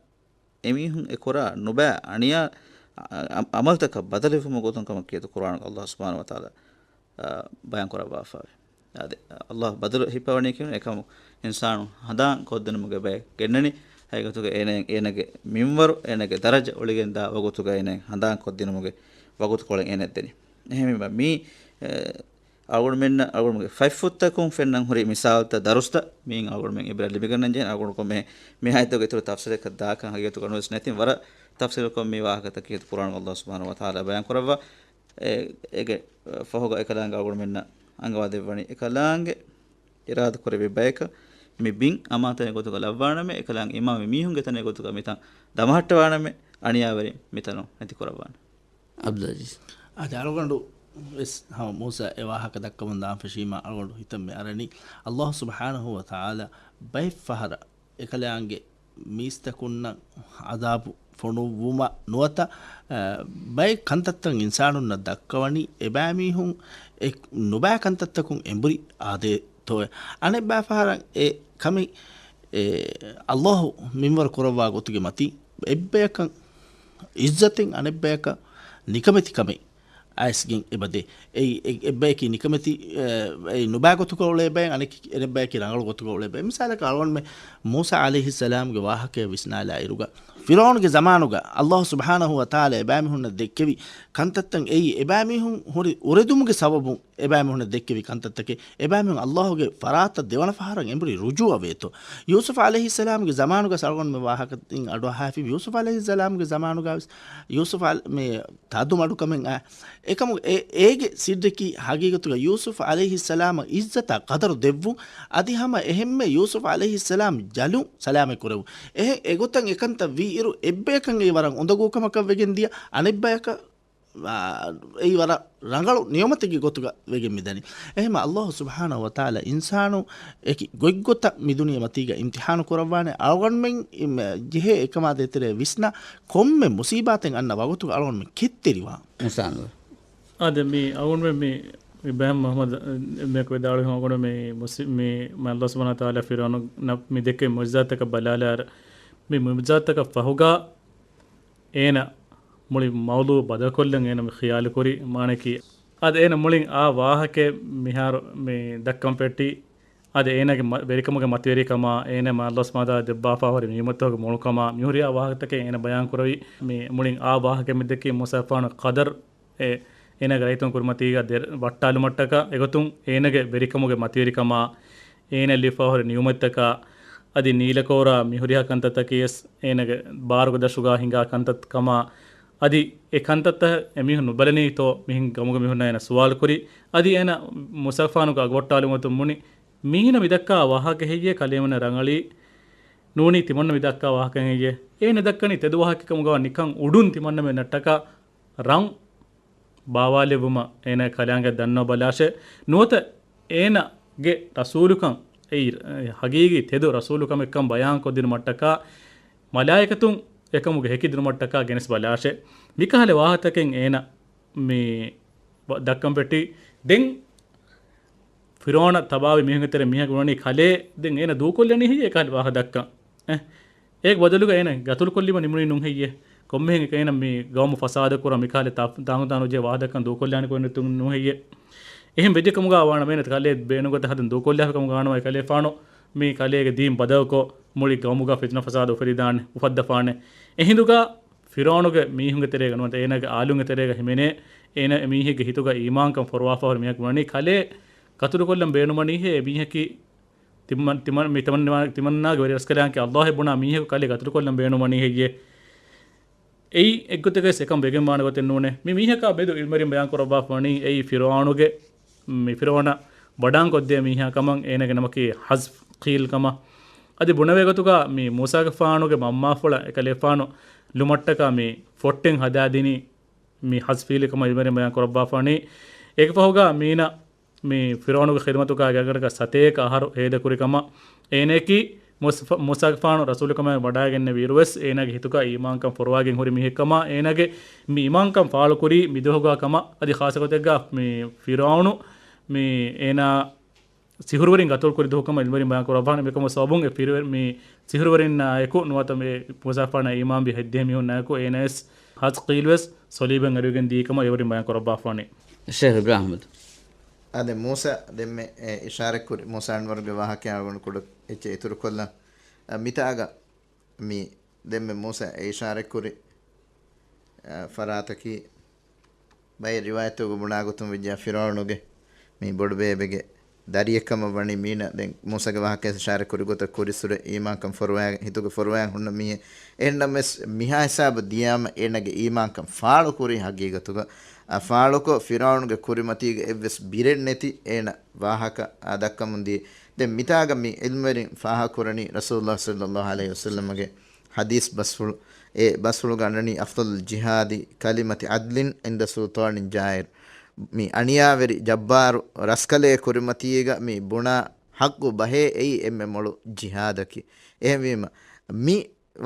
އެމީހުން އެ ކުރާ ނުބައި އަނިޔާ އަ-، އަ-، އަމަލުތަކަށް ބަދަލުވެފައިވުމުގެ ގޮތުން ކަމަށް ކީރިތި ޤުރްއާނުގަ އަﷲ ސުބްޙާނަހޫ ވަތަޢާލާ، އަ، ބަޔާން ކުރައްވާފައެވެ. އާދެ، އަ، އަﷲ ބަދަލު ހިއްޕަވަނީ ކިހިނެއް؟ އެކަމު އިންސާނު ހަނދާން ކޮށްދިނުމުގެ ބައެއް ގެންނަނީ. ހަގީގަތުގަ އޭނަ، އޭނަގެ މިންވަރު، އޭނަގެ ދަރަޖަ އުޅިގެންދާ ވަގުތުގަ އޭނަ ހަނދާން ކޮށްދިނުމުގެ ވަގުތުކޮޅެއް އޭނަ ދެނީ. އެހެންވީމަ މީ، އެ، އަޅުގަނޑުމެންނަށް އަޅުގަނޑުމެންގެ ފަތްފުށްތަކުން ފެންނަން ހުރި މިސާލުތައް ދަރުސްތައް މިއިން އަޅުގަނޑުމެން އިބްރަތް ލިބިގަންނަން ޖެހޭނެ. އަޅުގަނޑު ކޮންމެ މި އާޔަތުގެ އިތުރު ތަފްސީލަކަށް ދާކަން ހަގީގަތުގަ ނުވެސް ނެތިން ވަރަށް ތަފްސީލުކޮށް މި ވާހަކަތައް ކީރިތި ޤުރްއާނު އަﷲ ސުބްޙާނަހޫ ވަތަޢާލާ ބަޔާން ކުރައްވާ. އެ، އޭގެ ފަހުގަ އެކަލާނގެ އަޅުގަނޑުމެންނަށް އަންގަވާ ދެއްވަނީ އެކަލާނގެ އިރާދަކުރެއްވި ބަޔަކަށް މި ބިން އަމާންތެރި ގޮތުގަ ލައްވާނަމޭ، އެކަލާނގެ އިމާމެއް މީހުންގެ ތަނެއް ގޮތުގަ މިތަން ދަމަހައްޓަވާނަމޭ، އަނިޔާވެރިން މިތަނުން ނެތިކުރައްވާނެ. އަބްދުލް އަޒީޒް. އަދި އަޅުގަނޑު ވެސް ހަމަ މޫސާ އެ ވާހަކަ ދައްކަމުން ދާން ފެށީމާ، އަޅުގަނޑު ހިތަށް މި އަރަނީ، އަﷲ ސުބްޙާނަހޫ ވަތަޢާލާ ބައެއް ފަހަރަށް އެކަލާނގެ މީސްތަކުންނަށް ޢަޛާބު ފޮނުއްވުމަށް ނުވަތަ، އަ، ބައެއް ކަންތައްތައް އިންސާނުންނަށް ދައްކަވަނީ، އެބައިމީހުން އެ ނުބައި ކަންތައްތަކުން އެނބުރި އާދޭތޯއެ. އަނެއްބައި ފަހަރަށް އެ ކަމެއް، އެ، އަﷲ މިންވަރު ކުރައްވާ ގޮތުގެ މަތީ، އެއްބަޔަކަށް ޢިއްޒަތެއް އަނެއްބަޔަކަށް ނިކަމެތިކަމެއް އައިސްގެން އެބަދޭ. އެއީ އެ-، އެއްބަޔަކީ ނިކަމެތި، އެ، އެއީ ނުބައި ގޮތުގަ އުޅޭ ބައެއް، އަނެކި އެއްބަޔަކީ ރަނގަޅު ގޮތުގަ އުޅޭ ބައެއް. މިސާލަކަށް އަޅުގަނޑުމެން މޫސާ ޢަލައިހިއްސަލާމްގެ ވާހަކަޔަށް ވިސްނާލާ އިރުގަ، ފިރުޢައުނުގެ ޒަމާނުގަ އަﷲ ސުބްޙާނަހޫ ވަތަޢާލާ އެބައިމީހުންނަށް ދެއްކެވި ކަންތައްތައް އެއީ އެބައިމީހުން ހުރި އުރެދުމުގެ ސަބަބުން އެބައިމީހުންނަށް ދެއްކެވި ކަންތައްތަކެއް. އެބައިމީހުން އަﷲގެ ފަރާތަށް ދެވަނަ ފަހަރަށް އެނބުރި ރުޖޫޢަވޭތޯ. ޔޫސުފް ޢަލައިހިއްސަލާމްގެ ޒަމާނުގަ އަޅުގަނޑުމެން ވާހަކައިން އަޑުއަހާފި، ޔޫސުފް ޢަލައިހިއްސަލާމްގެ ޒަމާނުގަ ވެސް ޔޫސުފް ޢަލ-، މި ތާއްދުމަޑުކަމެއް އާ. އެކަމު އެ-، އޭގެ ސިއްރަކީ ހަގީގަތުގަ ޔޫސުފް ޢަލައިހިއްސަލާމަށް ޢިއްޒަތާ ޤަދަރު ދެއްވުން، އަދި ހަމަ އެހެންމެ ޔޫސުފް ޢަލައިހިއްސަލާމް ޖަލުން ސަލާމަތް ކުރެވުން. އެހެން އެގޮތަށް އެކަންތައް ވީއިރު، އެއްބަޔަކަށް އެ ވަރަށް އުނދަގޫ ކަމަކަށް ވެގެން ދިޔަ، އަނެއްބަޔަކަށް އާ، އެއީ ވަރަށް ރަނގަޅު ނިޢުމަތެއްގެ ގޮތުގަ ވެގެން މިދަނީ. އެހެންމަ އައްލާހު ސުބްޙާނަހު ވަތަޢާލާ އިންސާނު އެކި ގޮތްގޮތަށް މި ދުނިޔެ މަތީގަ އިމްތިޙާނު ކުރައްވާނެ. އަޅުގަނޑުމެން ޖެހޭ އެކަމާ ދޭތެރޭ ވިސްނާ ކޮންމެ މުސީބާތެއް އަންނަ ވަގުތުގަ އަޅުގަނޑުމެން ކެތްތެރިވާން. އާދެ، މި އަޅުގަނޑުމެން މި އިބްރާހިމް މުޙައްމަދު މިއަކު ވިދާޅުވި އަޅުގަނޑު މި މުސް-، މި، މި އައްލާހު ސުބްޙާނަހު ވަތަޢާލާ ފިރުޢައުނަށް މި ދެއްކެވި މުޢުޖިޒާތަކަށް ބަލާލާއިރު، މި މުޢުޖިޒާތަކަށް ފަހުގަ އޭނަ މުޅި މައުޟޫޢު ބަދަލުކޮށްލަން އޭނަ މި ޚިޔާލުކުރީ. މާނައަކީ، އަދި އޭނަ މުޅިން އާ ވާހަކައެއް މިހާރު މި ދައްކަން ފެއްޓީ. އަދި އޭނަގެ މަ-، ވެރިކަމުގެ މަތިވެރިކަމާ، އޭނަ މާ އައްލާހު ސުބްޙާނަހު ވަތަޢާލާ ދެއްވާފާ ހުރި ނިޢުމަތްތަކުގެ މޮޅުކަމާ، މިހުރިހާ ވާހަކަތަކެއް އޭނަ ބަޔާން ކުރެވި. މި މުޅިން އާ ވާހަކައެއް މި ދެއްކީ މޫސާފާނު ޤަދަރު އެ އޭނާގެ ރައްޔިތުން ކުރިމަތީގަ ދެ-، ވައްޓާލުމަށްޓަކާ އެގޮތުން އޭނާގެ ވެރިކަމުގެ މަތިވެރިކަމާ، އޭނާ ލިބިފަ ހުރި ނިޢުމަތްތަކާ، އަދި ނީލަކޯރާ މިހުރިހާ ކަންތައްތަކީ ވެސް އޭނާގެ ބާރުގެ ދަށުގާ ހިނގާ ކަންތައް ކަމާ، އަދި އެ ކަންތައްތައް އެމީހުން ނުބަލަނީތޯ މިހެން ގަމުގެ މީހުންނާ އޭނާ ސުވާލު ކުރި. އަދި އޭނާ މޫސާފާނުގެ އަގުވައްޓާލުމަތުން ބުނި، މީނަ މިދައްކާ ވާހަކަ ހެއްޔޭ ކަލޭމެންނަށް ރަނގަޅީ؟ ނޫނީ ތިމަންނަ މިދައްކާ ވާހަކަ ހެއްޔޭ؟ އޭނަ ދައްކަނީ ތެދު ވާހަކަ ކަމުގަ ނިކަން އުޑުން ތިމަންނަމެންނަށްޓަކާ ރަން ބާވާލެއްވުމަށް އޭނާ ކަލާނގެ ދަންނަ ބަލާށޭ. ނުވަތަ އޭނާގެ ރަސޫލުކަން އެއީ ހަގީގީ ތެދު ރަސޫލުކަމެއްކަން ބަޔާންކޮށްދިނުމަށްޓަކާ، މަލާއިކަތުން އެކަމުގެ ހެކިދިނުމަށްޓަކާ ގެނެސް ބަލާށޭ. މިކަހަލަ ވާހަކަތަކެއް އޭނަ މި ވަ-، ދައްކަން ފެއްޓީ. ދެން ފިރުޢައުނަށް ތަބާވި މީހުންގެ ތެރެ މީހަކު ބުނަނީ ކަލޭ، ދެން އޭނަ ދޫކޮށްލަނީ ހެއްޔޭ ކަހަލަ ވާހަކަ ދައްކަން؟ އެ، އޭގެ ބަދަލުގަ އޭނަ ގަތުލުކޮށްލީމަ ނިމުނީ ނޫން ހެއްޔޭ؟ ކޮންމެހެން އެކަން އޭނަ މި ގައުމު ފަސާދަ ކުރާ މިކަހަލަ ތާ-، ތާނގު ތާނު ޖެހޭ ވާހަކަ ދައްކަން ދޫކޮށްލާނެ ކުރިން ނޫން ހެއްޔޭ؟ އެހެން ވެއްޖެ ކަމުގަ ވާނަމަ އޭނަ ކަލޭ ބޭނުންގޮތަށް ހަދަން ދޫކޮށްލާފި ކަމުގަ ވާނަމަ އެ ކަލޭފާނު މި ކަލޭގެ ދީން ބަދަލުކޮށް މުޅި ގައުމުގަ ފިތުނަ ފަސާދަ އުފެދިދާނެ، އުފައްދަފާނެ. އެހިނދުގަ ފިރުޢައުނުގެ މީހުންގެ ތެރޭގަ ނުވަތަ އޭނާގެ އާލުންގެ ތެރޭގަ ހިމެނޭ، އޭނާ އެ މީހެއްގެ ހިތުގަ އީމާންކަން ފޮރުވާފަ ހުރި މީހަކު ބުނަނީ ކަލޭ ގަތުލުކޮށްލަން ބޭނުމަނީހޭ އެ މީހަކީ ތިމަން-، ތިމަން-، މި ތިމަން-، ތިމަންނާގެ ވެރިރަސްކަލާނގެ އައްލާހެއް ބުނާ މީހަކު ކަލޭ ގަތުލުކޮށްލަން ބޭނުމަނީ ހެއްޔޭ؟ އެއީ އެއްގޮތަކަސް އެކަން ވެގެން ވާނެ ގޮތެއް ނޫނޭ. މި މީހަކާ މެދު ޢިލްމުވެރިން ބަޔާން ކުރައްވާފަ ވަނީ އެއީ ފިރުޢައުނުގެ، މި ފިރުޢައުނަށް ވަޑާން ކޮށްދޭ މީހާ ކަމަށް އޭނާގެ ނަމަކީ ހަޒްފީލް ކަމަށް. އަދި ބުނެވޭ ގޮތުގަ މި މޫސާގެފާނުގެ މަންމާފުޅަށް އެކަލޭފާނު ލުމަށްޓަކާ މި ފޮއްޓެއް ހަދާދިނީ މި ހަޒްފީލް ކަމަށް ޢިލްމުވެރިން ބަޔާން ކުރައްވާފަ ވަނީ. އޭގެ ފަހުގަ މީނަ މި ފިރުޢައުނުގެ ޚިދުމަތުގަ ގަނޑަކަށް ސަތޭކަ އަހަރު ހޭދަކުރި ކަމަށް އޭނައަކީ މުސް-، މޫސާގެފާނު ރަސޫލުކަމަށް ވަޑާގެންނެވިއިރުވެސް އޭނާގެ ހިތުގަ އީމާންކަން ފޮރުވާގެން ހުރި މީހެއްކަމަށް އޭނާގެ މި އީމާންކަން ފާޅުކުރީ މި ދުވަހުގަ ކަމަށް. އަދި ޚާއްޞަ ގޮތެއްގަ މި ފިރުޢައުނު މި އޭނާ ސިހުރުވެރިން ގަތުލުކުރި ދުވަހު ކަމަށް ޢިލްމުވެރިން ބަޔާން ކުރައްވާނެ. މިކަމަށް ސަބަބުން އެ ފިރުވެ-، މި ސިހުރުވެރިންނާއެކު ނުވަތަ މި މޫސާފާނާ އީމާންވި ހެއްދޭ މީހުންނާއެކު އޭނާވެސް ހަޒްޤީލްވެސް ޞަލީބަށް އަރިއުގެން ދިޔަ ކަމަށް އެވެރިން ބަޔާން ކުރައްވާފަ ވަނީ. ޝޭޚް އިބްރާހިމް. އާދެ، މޫސާ ދެންމެ އެ އިޝާރަތްކުރި، މޫސާ އަންވަރުގެ ވާހަކަޔާ އަޅުގަނޑު ކުޑަ އެއްޗެއް އިތުރުކޮށްލަން. އަ، މިތާގަ މި ދެންމެ މޫސާ އެ އިޝާރަތްކުރި، އަ، ފަރާތަކީ ބައެއް ރިވާޔަތުގަ ބުނާގޮތުން ވެއްޖެ ފިރުޢައުނުގެ މި ބޮޑުބޭބެގެ ދަރިއެއްކަމަށް ވަނީ މީނަ. ދެން މޫސާގެ ވާހަކަޔަށް އިޝާރަތްކުރި ގޮތަށް ކުރިއްސުރެ އީމާންކަން ފޮރުވާ-، ހިތުގަ ފޮރުވާ ހުންނަ މީހެއް. އެހެންނަމަވެސް މިހާ ހިސާބަށް ދިޔާމަ އޭނަގެ އީމާންކަން ފާޅުކުރީ ހަގީގަތުގަ. އަ، ފާޅުކޮށް ފިރުޢައުނުގެ ކުރިމަތީގަ އެއްވެސް ބިރެއް ނެތި އޭނަ ވާހަކަ އާ ދައްކަމުން ދިޔަ. ދެން މިތާގަ މި ޢިލްމުވެރިން ފާހަގަކުރަނީ ރަސޫލުﷲ ޞައްލަﷲ ޢަލައިހި ވަސައްލަމަގެ ޙަދީޘް ބަސްފުޅު. އެ ބަސްފުޅުގަ އަންނަނީ، "أفضل الجهاد كلمة عدل عند سلطان جائر." މި އަނިޔާވެރި ޖައްބާރު ރަސްކަލެއް ކުރިމަތީގަ މި ބުނާ ޙައްޤު ބަހޭ އެއީ އެންމެ މޮޅު ޖިހާދަކީ. އެހެންވީމަ، މި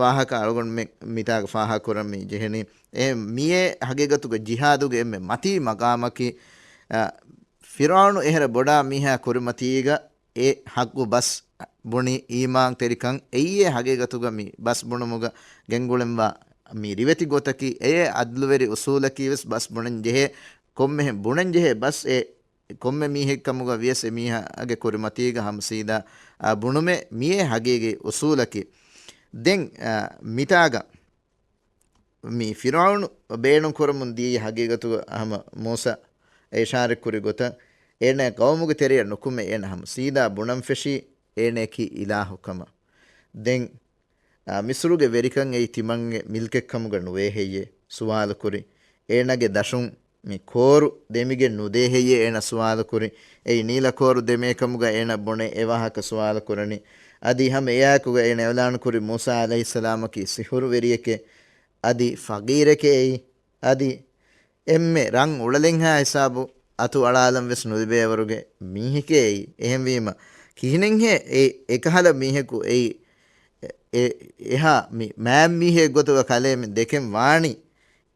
ވާހަކަ އަޅުގަނޑުމެން މިތާގަ ފާހަގަކުރަން މި ޖެހެނީ. އެ މިއޭ ހަގީގަތުގަ ޖިހާދުގެ އެންމެ މަތީ މަގާމަކީ، އަ، ފިރުޢައުނު އެހެރަ ބޮޑާ މީހާ ކުރިމަތީގަ އެ ޙައްޤު ބަސް ބުނި އީމާންތެރިކަން އެއީ ހަގީގަތުގަ މި ބަސް ބުނުމުގަ ގެންގުޅެންވާ މި ރިވެތި ގޮތަކީ، އެއީ ޢަދްލުވެރި އުޞޫލަކީ ވެސް ބަސް ބުނަން ޖެހޭ، ކޮންމެހެން ބުނަން ޖެހޭ ބަސް އެ ކޮންމެ މީހެއް ކަމުގަ ވިޔަސް އެ މީހާގެ ކުރިމަތީގަ ހަމަ ސީދާ، އާ، ބުނުމެއް މިއޭ ހަގީގީ އުޞޫލަކީ. ދެން، އާ، މިތާގަ މި ފިރުޢައުނު ބޭނުން ކުރަމުން ދިޔައީ ހަގީގަތުގަ ހަމަ މޫސާ އިޝާރަތްކުރި ގޮތަށް، އޭނާ ޤައުމުގެ ތެރެއަށް ނުކުމެ އޭނާ ހަމަ ސީދާ ބުނަން ފެށީ އޭނައަކީ އިލާހު ކަމަށް. ދެން، އާ، މިސްރުގެ ވެރިކަން އެއީ ތިމަންގެ މިލްކެއްކަމުގަ ނުވޭ ހެއްޔޭ؟ ސުވާލުކުރި. އޭނާގެ ދަށުން މި ކޯރު ދެމިގެން ނުދޭ ހެއްޔޭ އޭނަ ސުވާލުކުރި. އެއީ ނީލަ ކޯރު ދެމޭ ކަމުގަ އޭނަ ބުނެ އެ ވާހަކަ ސުވާލު ކުރަނީ. އަދި ހަމަ އެއާއެކުގަ އޭނަ އިޢުލާނު ކުރި މޫސާ ޢަލައިހިއްސަލާމަކީ ސިހުރުވެރިއެކޭ. އަދި ފަގީރެކޭ އެއީ. އަދި އެންމެ ރަން އުޅެލެންހާ ހިސާބު އަތު އަޅާލަން ވެސް ނުލިބޭވަރުގެ މީހެކޭ އެއީ. އެހެންވީމަ، ކިހިނެއްހޭ އެ އެކަހަލަ މީހަކު އެއީ އެ، އެހާ މި މާތް މީހެއް ގޮތުގަ ކަލޭމެން ދެކެން ވާނީ؟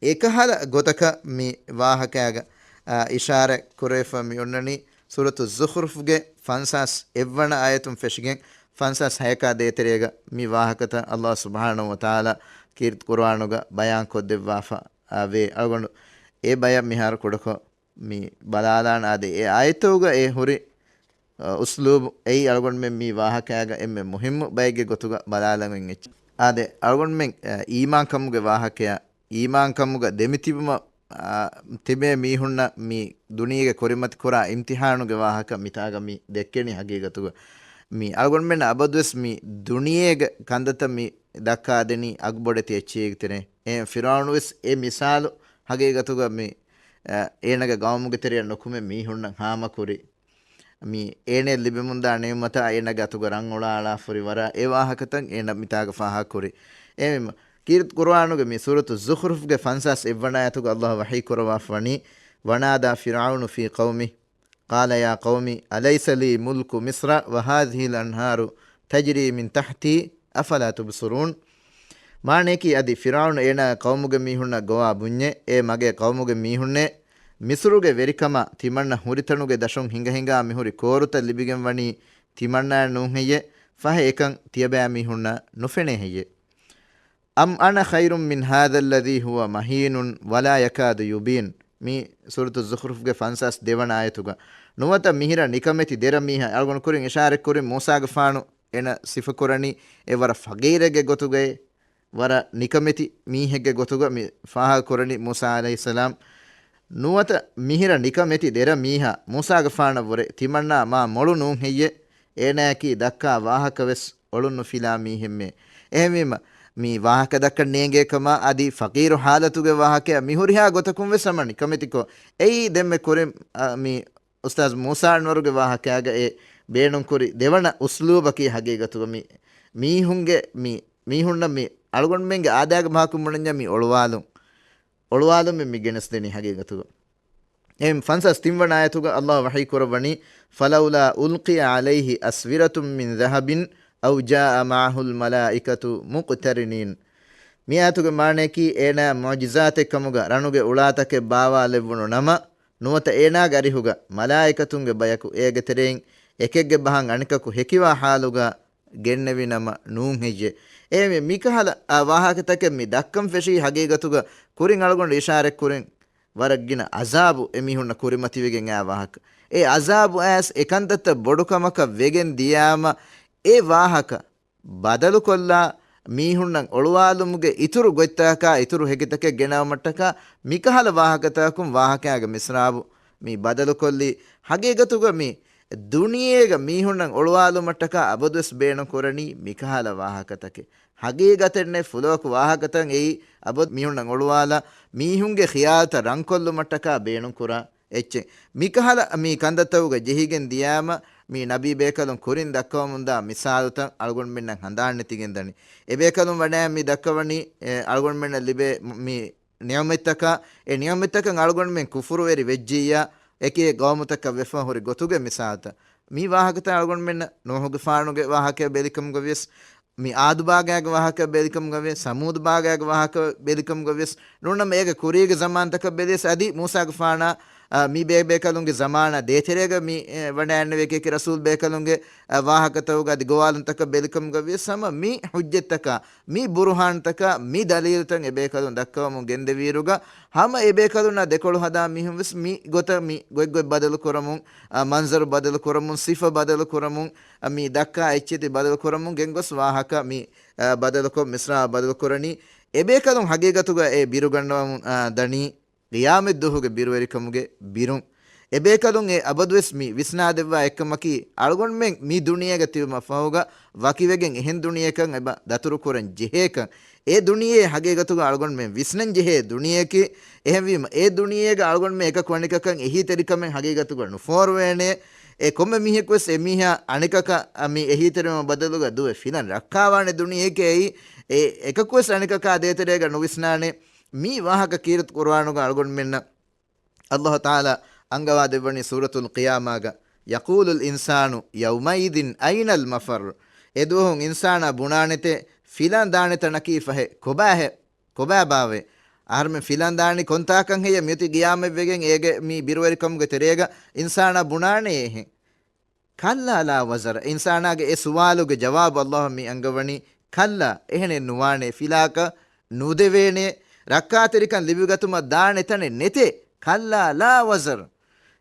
އެކަހަލަ ގޮތަކަށް މި ވާހަކައިގަ، އާ، އިޝާރަތް ކުރެވިފަ މި އޮންނަނީ ސޫރަތު ޒުޚްރުފްގެ ފަންސާސް އެއްވަނަ އާޔަތުން ފެށިގެން ފަންސާސް ހަޔަކާ ދޭތެރޭގަ މި ވާހަކަތައް އައްލާހު ސުބްޙާނަހު ވަތަޢާލާ ކީރިތި ޤުރުއާނުގަ ބަޔާން ކޮށްދެއްވާފަ، އާ، ވޭ. އަޅުގަނޑު އެ ބަޔަށް މިހާރު ކުޑަކޮށް މި ބަލާލާނަ. އާދެ، އެ އާޔަތުގަ އެ ހުރި، އަ، އުސްލޫބު އެއީ އަޅުގަނޑުމެން މި ވާހަކައިގަ އެންމެ މުހިއްމު ބައެއްގެ ގޮތުގަ ބަލާލަން އެއްޗެއް. އާދެ، އަޅުގަނޑުމެން، އަ، އީމާންކަމުގެ ވާހަކަޔާ، އީމާންކަމުގަ ދެމިތިބުމަށް، އަ، ތިބޭ މީހުންނަށް މި ދުނިޔޭގެ ކުރިމަތިކުރާ އިމްތިޙާނުގެ ވާހަކަ މިތާގަ މި ދެއްކެނީ ހަގީގަތުގަ. މި އަޅުގަނޑުމެންނަށް އަބަދުވެސް މި ދުނިޔޭގެ ކަންތައްތައް މި ދައްކާދެނީ އަގުބޮޑެތި އެއްޗެއްގެ ތެރޭ. އެ ފިރުޢައުނު ވެސް އެ މިސާލު ހަގީގަތުގަ މި، އަ، އޭނަގެ ގައުމުގެ ތެރެއަށް ނުކުމެ މީހުންނަށް ހާމަކުރި. މި އޭނައަށް ލިބެމުންދާ ނިޢުމަތާ އޭނަގެ އަތުގަ ރަން އުޅާ އަޅާފަ ހުރި ވަރަށް އެ ވާހަކަތައް އޭނަ މިތާގަ ފާހަގަކުރި. އެހެންވީމަ، ކީރިތި ޤުރުއާނުގެ މި ސޫރަތު ޒުޚްރުފްގެ ފަންސާސް އެއްވަނަ އާޔަތުގަ އައްލާހު ވަޙީ ކުރައްވާފަ ވަނީ، ونادى فرعون في قومه قال يا قوم أليس لي ملك مصر وهذه الأنهار تجري من تحتي أفلا تبصرون. މާނަޔަކީ، އަދި ފިރުޢައުނު އޭނާ ޤައުމުގެ މީހުންނަށް ގޮވާ ބުންޏޭ، އޭ މަގޭ ޤައުމުގެ މީހުންނޭ، މިޞްރުގެ ވެރިކަމާ ތިމަންނަ ހުރިތަނުގެ ދަށުން ހިނގަ ހިނގާ މިހުރި ކޯރުތައް ލިބިގެން ވަނީ ތިމަންނާއަށް ނޫން ހެއްޔޭ؟ ފަހެ އެކަން ތިޔަބައިމީހުންނަށް ނުފެނޭ ހެއްޔޭ؟ أم أنا خير من هذا الذي هو مهين ولا يكاد يبين. މި ސޫރަތު ޒުޚްރުފްގެ ފަންސާސް ދެވަނަ އާޔަތުގަ، ނުވަތަ މިހިރަ ނިކަމެތި ދެރަ މީހާ، އަޅުގަނޑު ކުރިން އިޝާރަތް ކުރިން މޫސާގެފާނު އޭނަ ސިފަކުރަނީ އެ ވަރަށް ފަގީރެއްގެ ގޮތުގައި، ވަރަށް ނިކަމެތި މީހެއްގެ ގޮތުގަ މި ފާހަގަކުރަނީ މޫސާ ޢަލައިހިއްސަލާމް. ނުވަތަ މިހިރަ ނިކަމެތި ދެރަ މީހާ މޫސާގެފާނަށްވުރެ ތިމަންނާ މާ މޮޅު ނޫން ހެއްޔޭ؟ އޭނާއަކީ ދައްކާ ވާހަކަވެސް އޮޅުން ނުފިލާ މީހެއްމެ. އެހެންވީމަ، މި ވާހަކަ ދައްކަން ނޭނގޭ ކަމާ އަދި ފަގީރު ޙާލަތުގެ ވާހަކައާ މި ހުރިހާ ގޮތަކުން ވެސް ހަމަ ނިކަމެތިކޮށް، އެއީ ދެންމެ ކުރިން، އަ، މި އުސްތާޛު މޫސާ އަންވަރުގެ ވާހަކައިގަ އެ ބޭނުންކުރި ދެވަނަ އުސްލޫބަކީ ހަގީގަތުގަ މި މީހުންގެ، މި މީހުންނަށް މި އަޅުގަނޑުމެންގެ އާދައިގެ ބަހަކުން ބުނަންޏާ މި އޮޅުވާލުން، އޮޅުވާލުމެއް މި ގެނެސްދެނީ ހަގީގަތުގަ. އެހެން ފަންސާސް ތިންވަނަ އާޔަތުގަ އައްލާހު ވަޙީ ކުރައްވަނީ، فلولا ألقي عليه أسورة من ذهب أو جاء معه الملائكة مقترنين. މި އާޔަތުގެ މާނަޔަކީ، އޭނާ މުޢުޖިޒާތެއް ކަމުގަ ރަނުގެ އުޅާތަކެއް ބާވާލެއްވުނު ނަމަ، ނުވަތަ އޭނާގެ އަރިހުގަ މަލާއިކަތުންގެ ބަޔަކު އޭގެ ތެރެއިން އެކެއްގެ ބަހަށް އަނެކަކު ހެކިވާ ޙާލުގަ ގެންނެވި ނަމަ ނޫން ހެއްޔޭ؟ އެހެންވެ، މިކަހަލަ، އާ، ވާހަކަތަކެއް މި ދައްކަން ފެށީ ހަގީގަތުގަ ކުރިން އަޅުގަނޑު އިޝާރަތް ކުރިން ވަރަށް ގިނަ ޢަޒާބު އެމީހުންނަށް ކުރިމަތިވެގެން އާ ވާހަކަ. އެ ޢަޒާބު އައިސް އެކަންތައްތައް ބޮޑުކަމަކަށް ވެގެން ދިޔާމަ، އެ ވާހަކަ ބަދަލުކޮށްލާ މީހުންނަށް އޮޅުވާލުމުގެ އިތުރު ގޮތްތަކަކާ އިތުރު ހެކިތަކެއް ގެނައުމަށްޓަކާ މިކަހަލަ ވާހަކަތަކުން ވާހަކައިގެ މިސްރާބު މި ބަދަލުކޮށްލީ. ހަގީގަތުގަ މި ދުނިޔޭގަ މީހުންނަށް އޮޅުވާލުމަށްޓަކާ އަބަދުވެސް ބޭނުން ކުރަނީ މިކަހަލަ ވާހަކަތަކެއް. ހަގީގަތެއްނެއް ފުލުވަކު ވާހަކަތައް އެއީ އަބަދު މީހުންނަށް އޮޅުވާލާ، މީހުންގެ ޚިޔާލުތައް ރަންކޮށްލުމަށްޓަކާ ބޭނުން ކުރާ އެއްޗެއް. މިކަހަލަ މި ކަންތައްތަކުގަ ޖެހިގެން ދިޔާމަ، މި ނަބީ ބޭކަލުން ކުރިން ދައްކަވަމުންދާ މިސާލުތައް އަޅުގަނޑުމެންނަށް ހަނދާން ނެތިގެން ދަނީ. އެބޭކަލުން ވަޑައި މި ދައްކަވަނީ، އެ، އަޅުގަނޑުމެންނަށް ލިބޭ މި ނިޢުމަތްތަކާ، އެ ނިޢުމަތްތަކަށް އަޅުގަނޑުމެން ކުފުރުވެރި ވެއްޖިއްޔާ، އެކި ގައުމުތަކަށް ވެފަ ހުރި ގޮތުގެ މިސާލުތައް. މި ވާހަކަތައް އަޅުގަނޑުމެންނަށް ނޫޙުގެފާނުގެ ވާހަކަ ބެލިކަމުގަ ވިޔަސް، މި އާދު ބާގާގެ ވާހަކަ ބެލިކަމުގަ ވިޔަސް، ސަމޫދު ބާގާގެ ވާހަކަ ބެލިކަމުގަ ވިޔަސް، ނޫނަމަ އޭގެ ކުރީގެ ޒަމާންތަކަށް ބެލިޔަސް، އަދި މޫސާގެފާނާ، އަ، މި ބޭބޭކަލުންގެ ޒަމާނާ ދޭތެރޭގަ މި، އެ، ވަޑައިންނެވި އެކި ރަސޫލް ބޭކަލުންގެ، އަ، ވާހަކަތަކުގަ އަދި ގޮވާލުންތަކަށް ބެލިކަމުގަ ވިޔަސް، ހަމަ މި ޙުއްޖަތްތަކާ، މި ބުރުހާންތަކާ، މި ދަލީލުތައް އެބޭކަލުން ދައްކަވަމުން ގެންދެވިއިރުގަ، ހަމަ އެބޭކަލުންނާ ދެކޮޅު ހަދާ މީހުން ވެސް މި ގޮތަށް މި ގޮތްގޮތް ބަދަލު ކުރަމުން، އަ، މަންޒަރު ބަދަލު ކުރަމުން، ސިފަ ބަދަލު ކުރަމުން، އަ، މި ދައްކާ އެއްޗެތި ބަދަލު ކުރަމުން ގެންގޮސް ވާހަކަ މި، އަ، ބަދަލުކޮށް، މިސްރާ ބަދަލު ކުރަނީ. އެބޭކަލުން ހަގީގަތުގަ އެ ބިރުގަންނަވަމުން، އަ، ދަނީ ޤިޔާމަތްދުވަހުގެ ބިރުވެރިކަމުގެ ބިރުން. އެބޭކަލުން އެ އަބަދުވެސް މި ވިސްނާދެއްވާ އެއްކަމަކީ، އަޅުގަނޑުމެން މި ދުނިޔޭގަ ތިބުމަށް ފަހުގަ ވަކިވެގެން އެހެން ދުނިޔެއަކަށް އެބަ ދަތުރުކުރަން ޖެހޭކަން. އެ ދުނިޔެ ހަގީގަތުގަ އަޅުގަނޑުމެން ވިސްނަން ޖެހޭ ދުނިޔެއަކީ. އެހެންވީމަ، އެ ދުނިޔޭގަ އަޅުގަނޑުމެން އެކަކު އަނެކަކަށް އެހީތެރިކަމެއް ހަގީގަތުގަ ނުފޯރުވޭނެ. އެ ކޮންމެ މީހަކުވެސް އެމީހާ އަނެކަކަށް މި އެހީތެރިވުމަށް ބަދަލުގަ ދުވެ ފިލަން ރައްކާވާނެ ދުނިޔެއެކޭ އެއީ. އެ އެކަކުވެސް އަނެކަކާ ދޭތެރޭގަ ނުވިސްނާނެ. މި ވާހަކަ ކީރިތި ޤުރުއާނުގަ އަޅުގަނޑުމެންނަށް އައްލާހު ތަޢާލާ އަންގަވާ ދެއްވަނީ ސޫރަތުލް ޤިޔާމާގަ، يَقُولُ الْإِنسَانُ يَوْمَئِذٍ أَيْنَ الْمَفَرُّ. އެދުވަހުން އިންސާނާ ބުނާނެތޭ ފިލާން ދާނެ ތަނަކީ ފަހެ، ކޮބާހޭ؟ ކޮބާބާވޭ؟ އަހަރުމެން ފިލާން ދާނީ ކޮންތާކަށް ހެއްޔޭ؟ މިއޮތީ ޤިޔާމަތްވެގެން އޭގެ މި ބިރުވެރިކަމުގެ ތެރޭގަ އިންސާނާ ބުނާނެ އެހެން. كَلَّا لَا وَزَرَ. އިންސާނާގެ އެ ސުވާލުގެ ޖަވާބު އައްލާހު މި އަންގަވަނީ، ކައްލާ، އެހެނެއް ނުވާނެ، ފިލާކަށް ނުދެވޭނެ، ރައްކާތެރިކަން ލިބިގަތުމަށް ދާނެ ތަނެއް ނެތޭ. كَلَّا لَا وَزَرَ.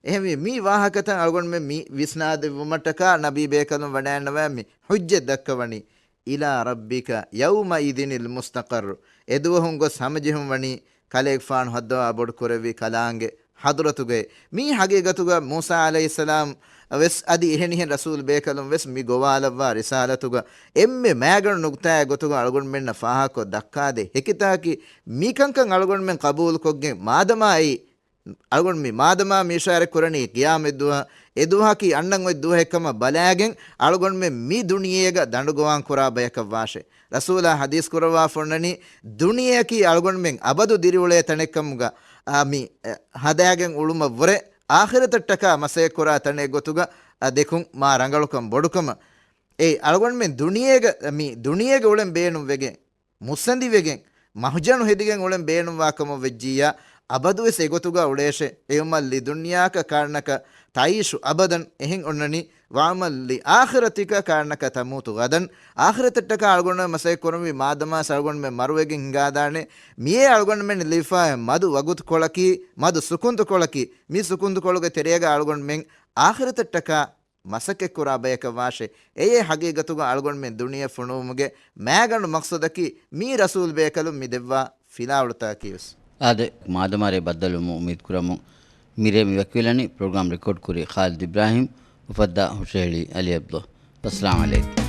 އެހެންވީ، މި ވާހަކަތައް އަޅުގަނޑުމެން މި ވިސްނާދެއްވުމަށްޓަކާ ނަބީ ބޭކަލުން ވަޑައިންނަވާ މި ޙުއްޖަތް ދައްކަވަނީ، إِلَىٰ رَبِّكَ يَوْمَئِذٍ الْمُسْتَقَرُّ. އެދުވަހުން ގޮސް ހަމަޖެހުން ވަނީ ކަލޭގެފާނު ހައްދަވާ ބޮޑުކުރެއްވި ކަލާނގެ ޙަޟްރަތުގައި. މީ ޙަޤީޤަތުގަ މޫސާ ޢަލައިހިއްސަލާމް ވެސް އަދި އެހެނިހެން ރަސޫލު ބޭކަލުން ވެސް މި ގޮވާލައްވާ ރިސާލަތުގަ އެންމެ މައިގަނޑު ނުކުތާއެއް ގޮތުގަ އަޅުގަނޑުމެންނަށް ފާހަގަކޮށް ދައްކާދޭ ހެކިތަކަކީ މިކަންކަން އަޅުގަނޑުމެން ޤަބޫލުކޮށްގެން މާދަމާ އެއީ އަޅުގަނޑު މި މާދަމާ މި އިޝާރަތް ކުރަނީ ޤިޔާމަތް ދުވަހަށް، އެ ދުވަހަކީ އަންނަން އޮތް ދުވަހެއް ކަމަށް ބަލާގެން އަޅުގަނޑުމެން މި ދުނިޔޭގަ ދަނޑުގޮވާން ކުރާ ބަޔަކަށް ވާށޭ. ރަސޫލާ ޙަދީޘް ކުރައްވާފަ އޮންނަނީ ދުނިޔެއަކީ އަޅުގަނޑުމެން އަބަދު ދިރިއުޅޭ ތަނެއްކަމުގަ، އާ، މި، އެ، ހަދާގެން އުޅުމަށްވުރެ އާޚިރަތަށްޓަކާ މަސައްކަތް ކުރާ ތަނެއް ގޮތުގަ، އަ، ދެކުން މާ ރަނގަޅުކަން ބޮޑުކަމަށް. އެ އަޅުގަނޑުމެން ދުނިޔޭގަ، މި ދުނިޔޭގަ އުޅެން ބޭނުންވެގެން މުއްސަނދިވެގެން، މަހުޖަނު ހެދިގެން އުޅެން ބޭނުންވާ ކަމަށް ވެއްޖިއްޔާ، އަބަދުވެސް އެގޮތުގަ އުޅޭށޭ. އިޢުމަލް ލިދުންޔާކަ ކާނަކަ ތަޢީޝު އަބަދަން އެހެން އޮންނަނީ، ވަޢުމަލް ލިއާޚިރަތިކަ ކާނަކަ ތަމޫތު ޣަދަން. އާޚިރަތަށްޓަކާ އަޅުގަނޑުމެން މަސައްކަތް ކުރަންވީ މާދަމާސް އަޅުގަނޑުމެން މަރުވެގެން ހިނގާދާނެ. މިއޭ އަޅުގަނޑުމެން ލިބިފާ މަދު ވަގުތުކޮޅަކީ، މަދު ސުކުންތުކޮޅަކީ، މި ސުކުންތުކޮޅުގެ ތެރޭގަ އަޅުގަނޑުމެން އާޚިރަތަށްޓަކާ މަސައްކަތްކުރާ ބަޔަކަށް ވާށޭ. އެޔޭ ޙަޤީޤަތުގަ އަޅުގަނޑުމެން ދުނިޔެ ފޮނުވުމުގެ މައިގަނޑު މަޤްޞަދަކީ މީ ރަސޫލް ބޭކަލުން މި ދެއްވާ ފިލާވަޅުތަކަކީވެސް. އާދެ، މާދަމާރޭ ބައްދަލުވުމުން އުއްމީދު ކުރަމުން މިރޭ މި ވަކިވެލަނީ. ޕްރޮގްރާމް ރެކޯޑް ކުރީ ޚާލިދު އިބްރާހިމް، އުފައްދާ ހުށަހެޅީ އަލީ އަބްދުﷲ. އައްސަލާމް ޢަލައިކުމް.